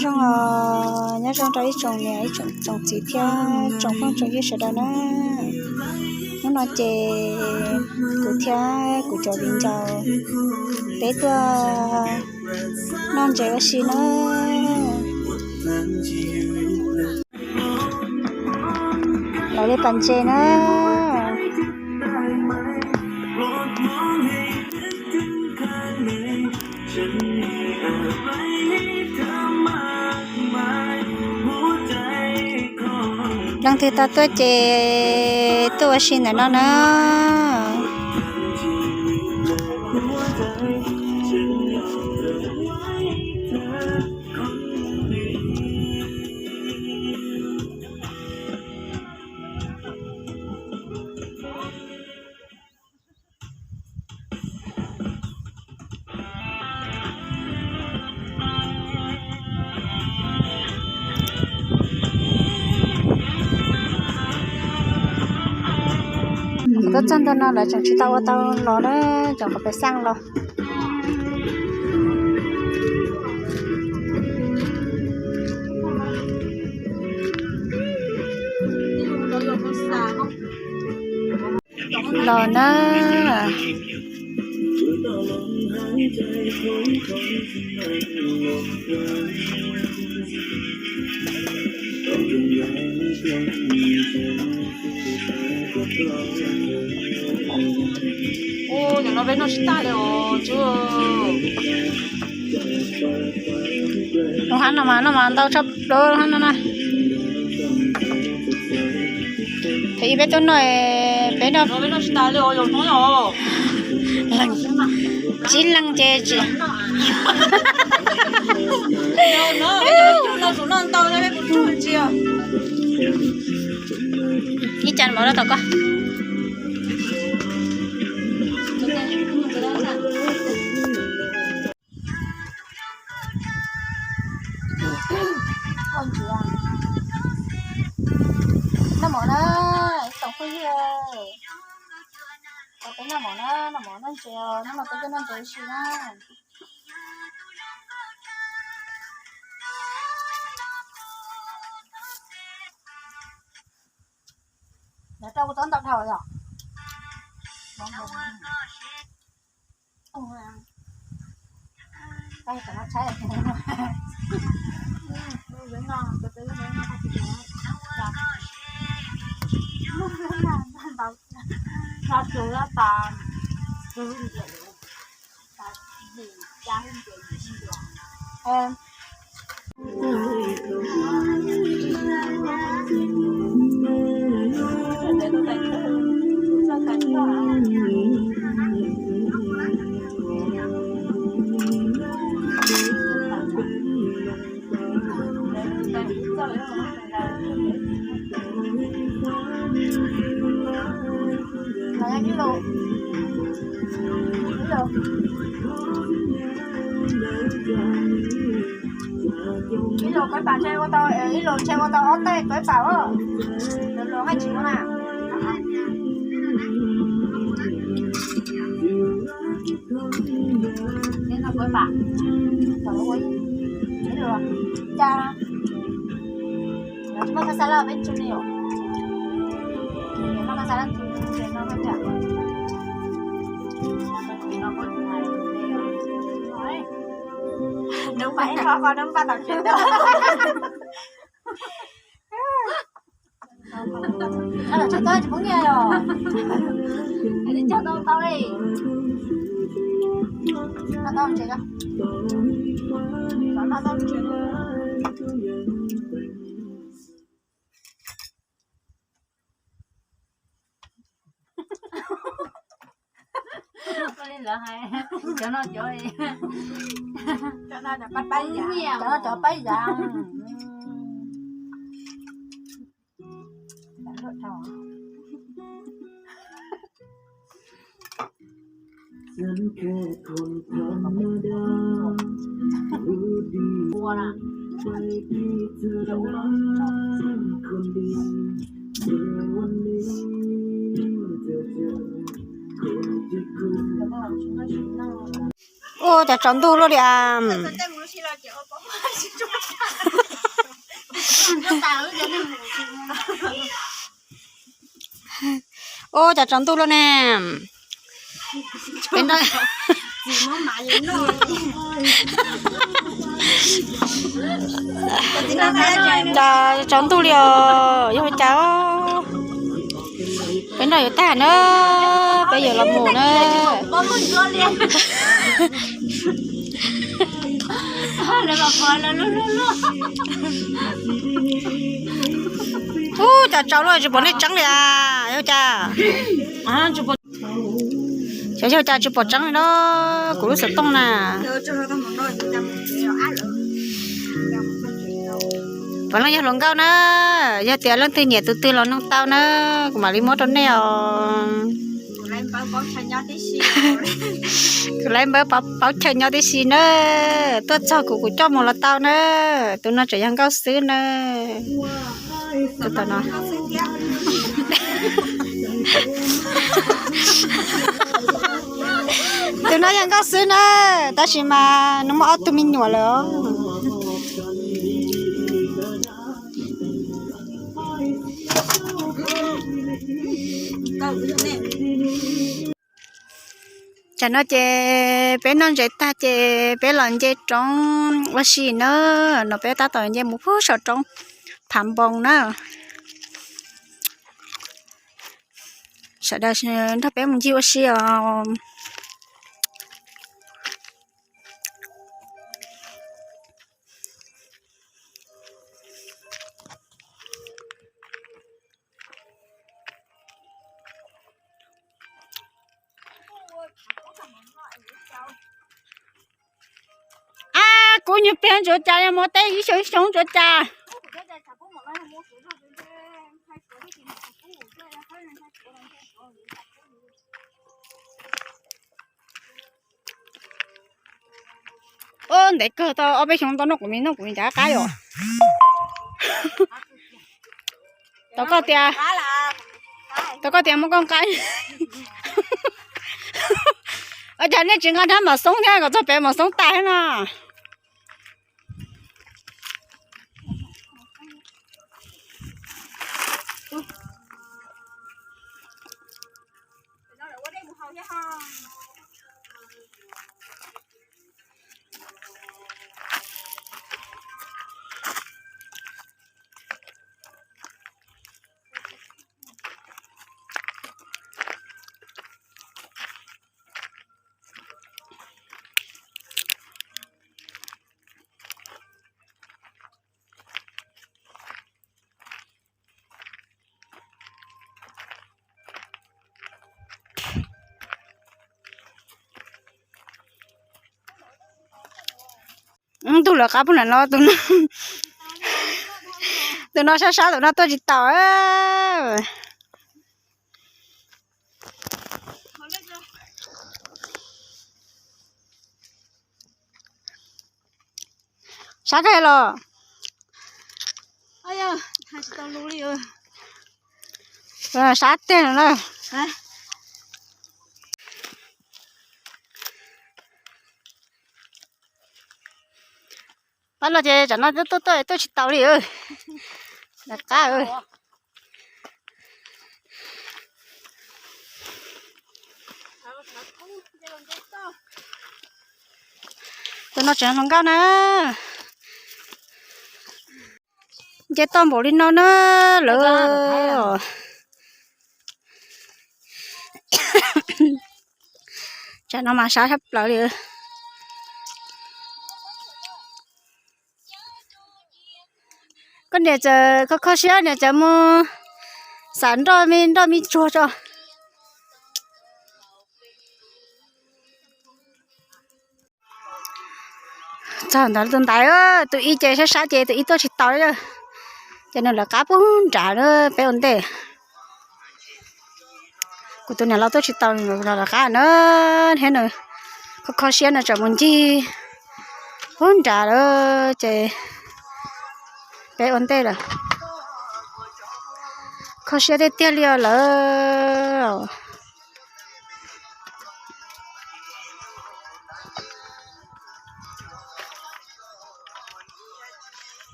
Zoo os, nyob zoo rau ib tsoom niam ib tsoom txiv thiab tsoom phooj tsoom ywg sawv daws na. Hnub no ces kuv thiab kuv cov viv ncaus peb tuaj noj ntses ua si na. Lawv li pas ntses na. Leej twg tau tuaj ces tuaj ua si ntawm no na. Tuaj txog ntawm no lawv tseem tsis tau ua tau los na, tseem qhov pes xaj los. Los na. Ua, nim no peb noj tsis tag li os. Lub hab no mas noj mas ntau tshaj plaws lub hab no na. Thaum ib peb tuaj noj, peb noj, tsib leeg ces tsis, ib cas mov no tom koj. Noj mov na, ib tsoom phooj ywg, peb noj mov na, noj mov noj ntses, hnub no peb tuaj noj ntses ua si na. Nov rau kuv txob ntau dhau yom. Ib lus koj pam ntshe ua tau, ib lus ntshe ua tau ob teg koj pam os. Lus haj tsis ua na. Ib lus, cas tsis muaj phaj xaj lawm peb tsis li os. Muaj phaj xaj lawm tsis li no. Nub paj, nub paj tom tsev. Tsis pub nyiaj os. Cog tau tau li. Ua li lawv hais, cov no cov, cov no cov pab yam. Ua cas tsaus ntuj luaj li as. Ua cas tsaus ntuj lawm ne? Peb nroj, cas tsaus ntuj li os, yog ua cas? Peb nroj yuav tag na, peb yuav los mus na. Ub, cas tsaus lawm tsis pom nej tseeb li as, yog cas? Xyov yog cas tsis pom tseeb li no, kuv lub xov tooj na. Puav leej yog hluas nkauj na, yog tias leej twg nyiam tus twg los noog tau na, kuv mam li muab rau nej os. Kuv laib npawb paub chaw nyob tib si na, tuaj txog kuv kuv coj mus los tau na. Tus no tseem yog nkauj xwb na. Tus no, tus no yog nkauj xwb na, tab sis mas nws muaj ob tug me nyuam lawm os. Tsam no ces peb noj ntses tag ces peb los nce roob ua si na. No peb tab tom nce mus puag saum roob Phav Npoo na. Sawv daws nrog peb mus ncig ua si os. Ab, kuv nyuag pliag ntsuav cas, yog mus teb ib xyoo ib xyoo ntsuav cas. Ub, ntev kawg, tau ob peb xyoo tau noj kuv me noj kuv me ncav qab yom. Tau koj tias, tau koj tias muab koj nqa. Ua cas nej tsis nqa rab mom xoob thiab, kom txog pem mom xoob tas thiab no. Tus lawv qab puag nram no, tus no, tus no sab sab, tus no tuaj tsis taus. Sab kawg los? Sab tiag na. Pab no ces tsam no tuaj tuaj tuaj tsis tau li. Lawv qab. Tus no tseem hluas nkauj na. Nce toj npaum li no na lawv. Tsam no mas sab sab plaws li. Koj niam txawm kho kho siab, niam txawm mus xam nroj me nroj me tsuag tso. Txog ntawd tus ntaiv, tus ib ces sab sab ces tus ib tuaj tsis tau li. Ces nws lawv qab puag nrad na, peb ua ntej. Kuv tus niam laus tuaj tsis tau, nws los lawv qab na, thiab nws kho kho siab nws tseem mus ncig puag nrad lawm ces peb ua ntej lawm. Kho siab tiag tiag li os lawv.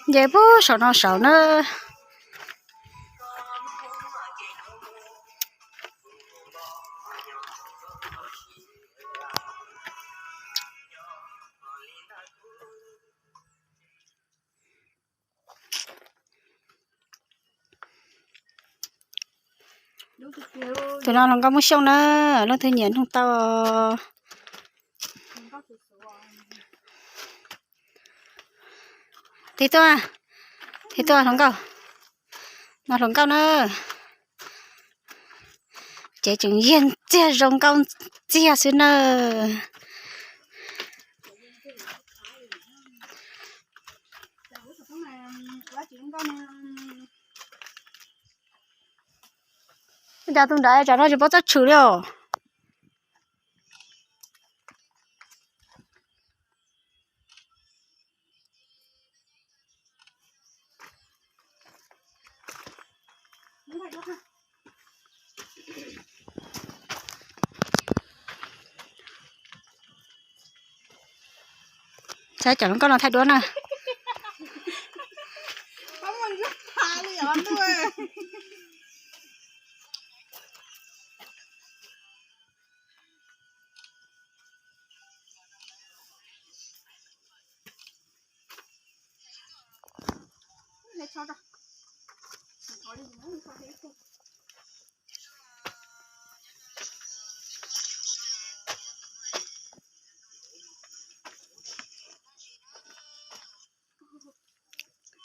Nce puag saum no saud na. Tus no hluas nkauj Muaj Xyooj na, leej twg nyiam nug tau. Tig tuaj, tig tuaj hluas nkauj, no hluas nkauj na. Ces tseem yiag ntxiag zoo nkauj ntxiag xwb na. Ua cas tus nrad tsam no tsis paub txoj tshwm li os. Saib cov hluas nkauj no thaij duab na.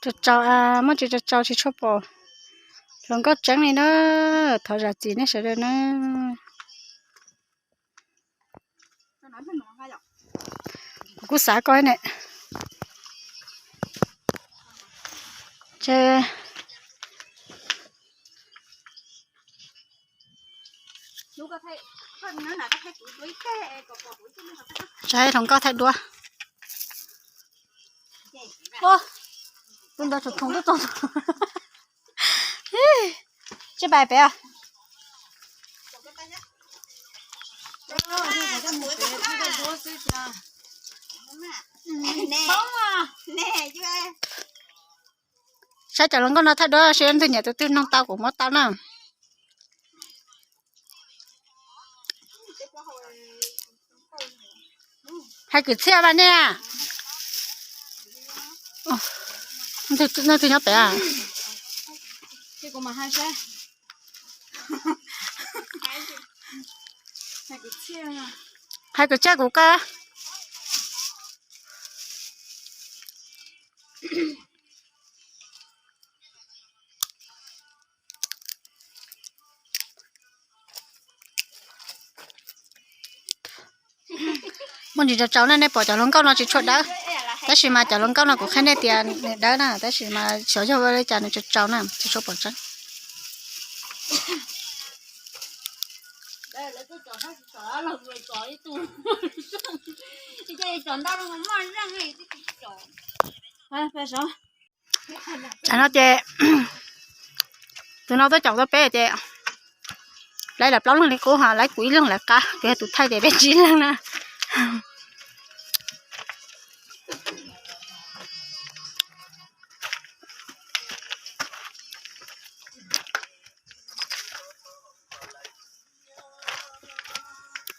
Tsau tsau, muaj tsis tsau tsau tsis tshua pom hluas nkauj tseeb li na. Thov zam txim nej sawv daws na. Kuv kuj xav koj ne. Ces saib hluas nkauj thaij duab. Tus ntawd tsoom khoom tuaj txog. Tsij pais pem os. Saib cov hluas nkauj no thaij duab seb leej twg nyiam tus twg nug tau kuv muab tau na. Hais kwv txhiaj mas nej. Leej twg nyob pem? Hais kwv txhiaj kuv koj. Muaj ntsis tsau tsau na, nej pom cov hluas nkauj no tsis tshua dawb, tab sis mas cov hluas nkauj no kuv qhia nej tias nws dawb na, tab sis mas xyov yog ua li cas nws tsau tsau na, tsis tshua pom tseeb. Tam no ces tus no tuaj caum tau peb ces lawv plaub leeg li qub, ho lawv kuv ib leeg lawv qab, kuv yog tus thaij ces peb tsib leeg na.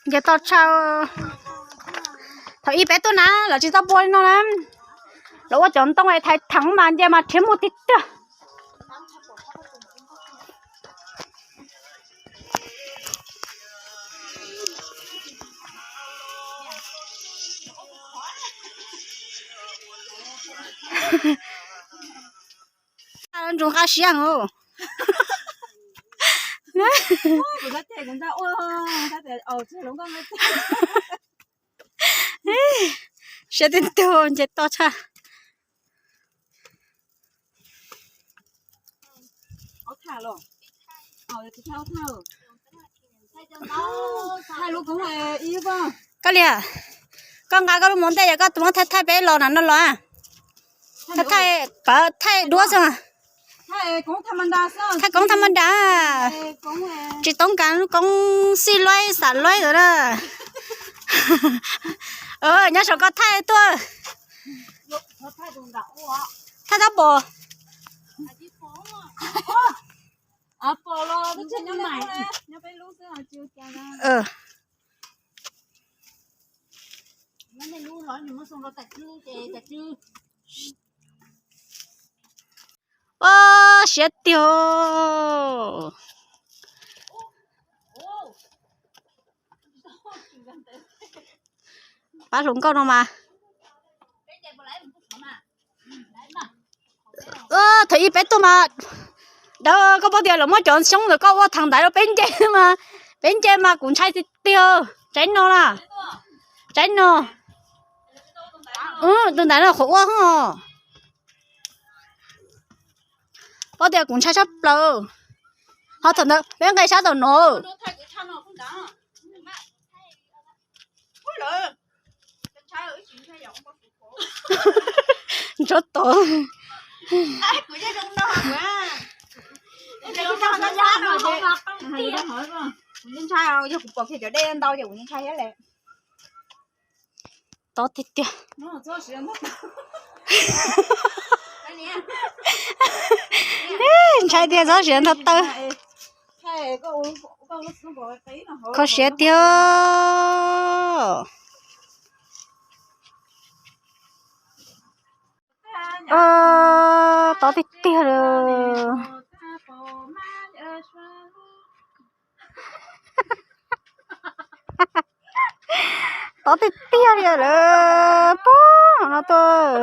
Nce toj tshaj. Thaum ub peb tuaj na los tsis tau pua li no na. Lawv ua cov ntoo thaiv theev mas nce mas rhiav mus tiag tiag. Ntsoov qab siab os. Siab tiag tiag, nce toj tshaj. Koj liam, koj nqa koj lub mov ntej, yog koj tus muab thaij thaij peb los na no los. Thaij thaij, pab thaij duab xwb. Thaij koob tham ma nra, tsis toob kas lub koob xij luaib xam luaib ntawd na. Nyob saum koj thaij tuaj. Tab pom. Ua siab tiag. Pab hluas nkauj no mas. Thaum ib peb tuaj mas dawb, koj paub tias lawv muab cov xyoob ntawd koj ua thav ntaiv rau peb nce mas, peb nce mas kuv ntshai tiag tiag. Tsaib no na, tsaib no. Tus ntaiv no qhuav ua hos. Paub tias kuv ntshai tshaj plaws. Ho thaum ntawd peb nqe sab tom no. Ntsuab tod. Kuv ntshai, yog kuv pom kiag cov dej ntau ces kuv ntshai thiab lawm. Tob tiag tiag. Ntshai tiag, txhob siav nthov taw. Kho siav tiag. Tob tiag tiag li. Tob tiag tiag li lawm. Pog no tuaj.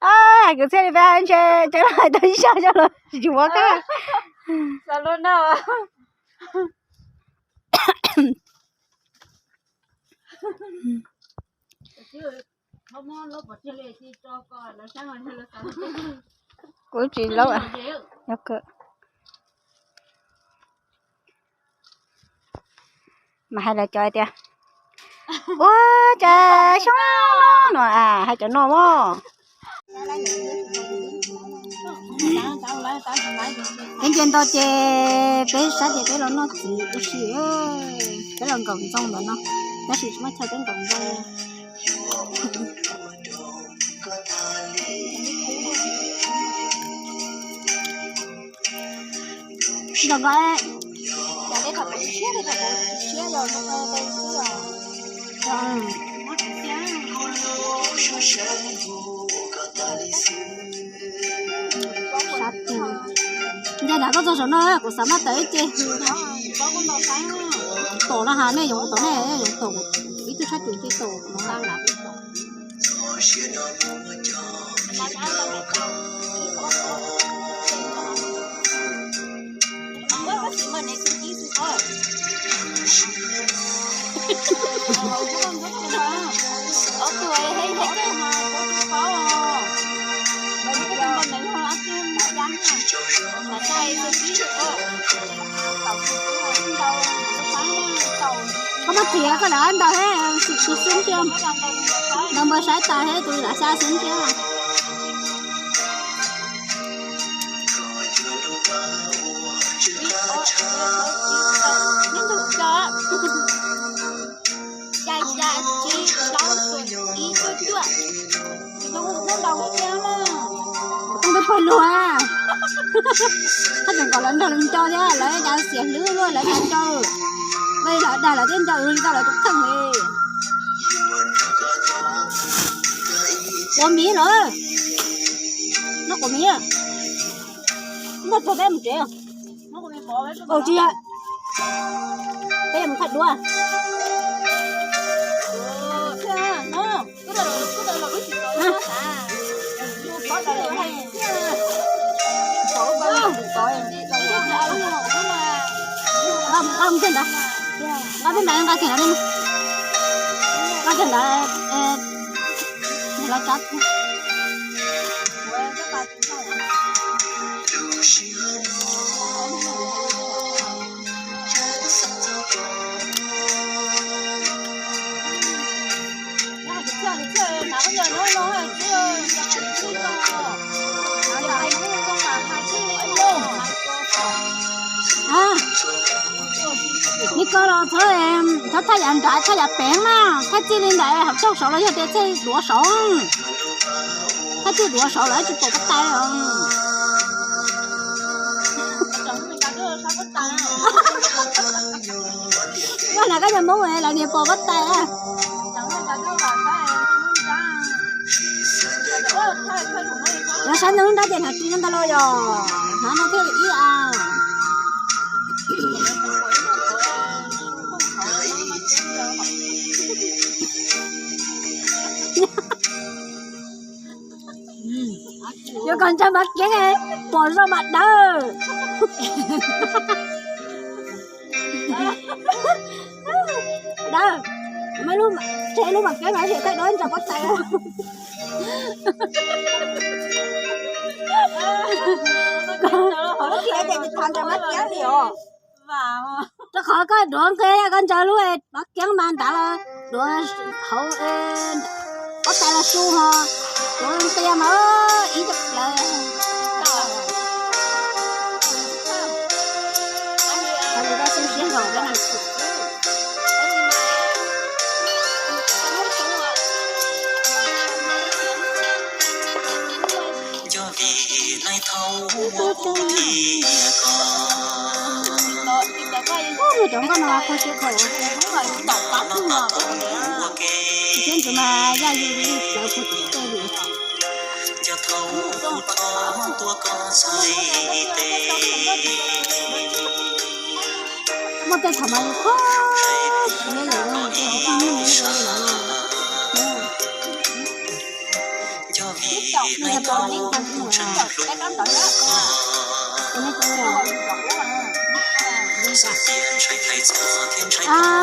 Hais kwv txhiaj li peb ntshe cov hais tau ib zaj coj los yuav kab. Kuv tsis laub. Mas hais lawv cov hais tias, ua cas xyoob no, hais cov no mog. Peb nce ntau ces peb saib tias peb los noj txiv ua si, peb los nkaum ntxoo ntawm no, tab sis tsis muaj chaw peb nkaum ntxoo. Tsis tau nqa, cas peb thaum peb siab, peb thaum peb siab los tau xwb os. Sab tug. Nce nram koj txog saum no kuv xav maj tawm ib ce. Tom no has nej yoov tom, nej yoov tom, ib tug sab cum nce tom no. Koj muab tiav koj lam ntaus thiab, tus xub ntiag, ntaus npawg saib tas thiab tus lam xya xub ntiag. Ntug pawg lug, haj tseem kom lawv nrog lawv nco thiab, lawv cas xiam hlwb luaj, lawv cas nco, lawv dag lawv thiab nco li tau lawv tus kheej li. Quav miv lawm, noj quav miv, muaj txog peb mus tsev. Tsis yog, peb yuav mus thaij duab. Nqa peb ntawd, nqa kiag ntawd, nqa kiag ntawd, los tsav. Koj los txhob, txhob thaij yav nrad, thaij yav pem na, thaij txij li ntawd hauv tsaug saud los yog tias txij duav saud, thaij txij duav saud lawv tsis pom koj tais os. Vaj na koj cov Hmoob lawv niaj pom koj tais. Yog saib ntawm lub nrab ces hnav ris no ntag los yog hnav no thiaj li ib a. Yuav kom ntsawg Mav Kiab pom zoo mas dawb. Dawb, tseg lub Mav Kiab mas thaij duab ntsawg Mav Kiab. Rau qhov koj duav nqia koj ntsawg lub Mav Kiab mas nrad los duav hauv Mav Kiab los su ho duav nqia mas ib co plaws. Ua cov nkauj no kho siab kawg. Siab ntxwv mas yaj yus li plawv puag tej li. Muaj tej thaum mas yus kho siab yus,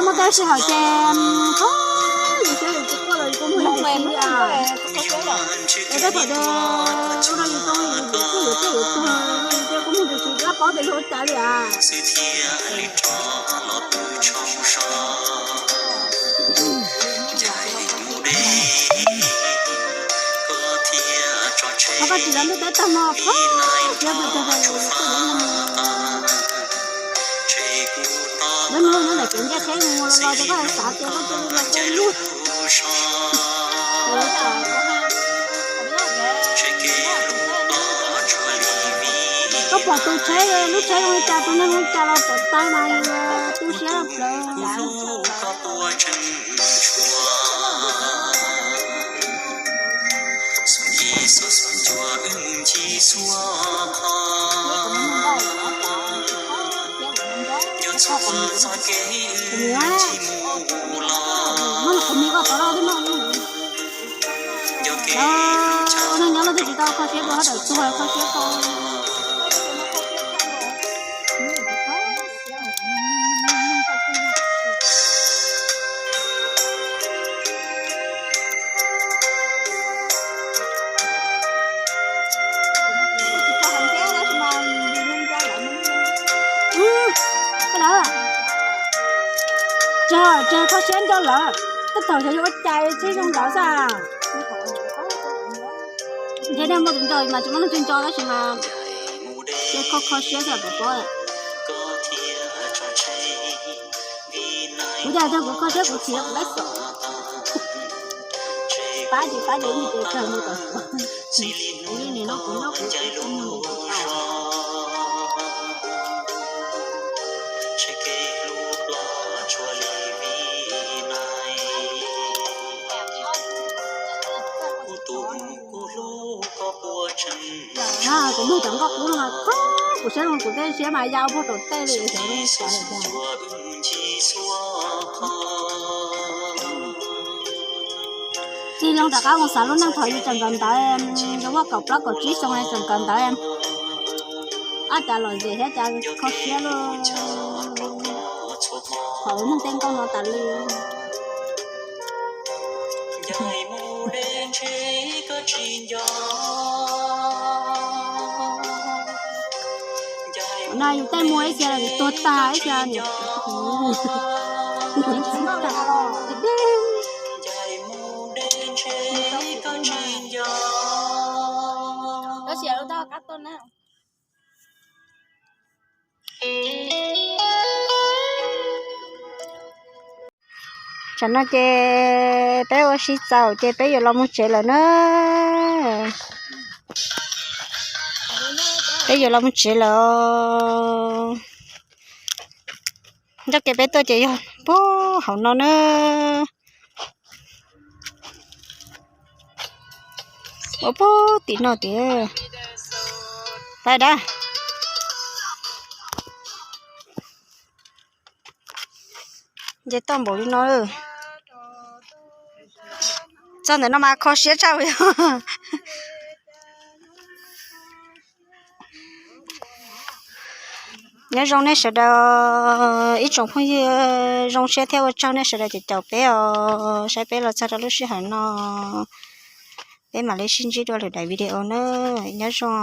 muaj tej sij hawm ces kho yus siab yus tsis quaj los yus kuj muaj yus tus txiv li. Es tej thaum ces ua rau yus zoo li yus tus txiv yus twb yus tuag ces kuj muaj tus txiv lab paub tias yog ua cas li as. Qhov koj tsis los ntuj teb tag no kho siab pes tsawg, lawv mus nyob ntawm kev ncej qheb mus los los ces koj xav tias koj cia li los ua luaj. Koj pom tus tsheb, lub tsheb zoo li cas, tus neeg zoo li cas los pom tag mas yus tu siab plawv. Muaj qhov me koj tod loj thiab no. Ua neeg nyob no twb tsis tau kho siab dua, haj tseem tuag kho siab tau. Tseg, tseg kho siab nco lawm, tej thaum xyov yog ua cas tsis zoo ntawd xwb. Ntshe nej muaj tus nco mas tsis muaj leej twg nco tab sis mas ces kho kho siab xwb pom pob. Kuv cas yog kuv kho siab kuv chim kuv laib xom. Pab ces pab ces ib ntsis ces kawg mus tom suav. Kuv li nim no kuv nyob kuv Kuv mloog cov nkauj qub no mas kuv siab zoo kuv tej siab mas ya puag tom tej li. Tig loo rov qab mus xav lub neej thaum yus tseem kawm ntawv, yus muaj kaum plaub kaum tsib xyoo tseem kawm ntawv, ab cas lom zem thiab cas kho siab luaj. Thaum neeg tej nkauj no tas li. No yus tej muag ib xya tuag tag ib xya niam. Tab sis lub tab qab tuaj na. Tam no ces peb ua si txaus ces peb yuav los mus tsev lawm na. Peb yuav los mus tsev lawm. Ncauj kev peb tuaj ces yog puag hauv no na. Ua puag tim no tiag. Pais dab. Nce toj npaum li no. Txog ntawm no mas kho siab tshaj li. Nyob zoo nej sawv daws, ib tsoom phooj ywg, zoo siab thiab ua tsaug nej sawv daws caum caum peb os, saib peb los txog rau lub sij hawm no. Peb mam li sib ntsib dua lwm daim video na. Nyob zoo.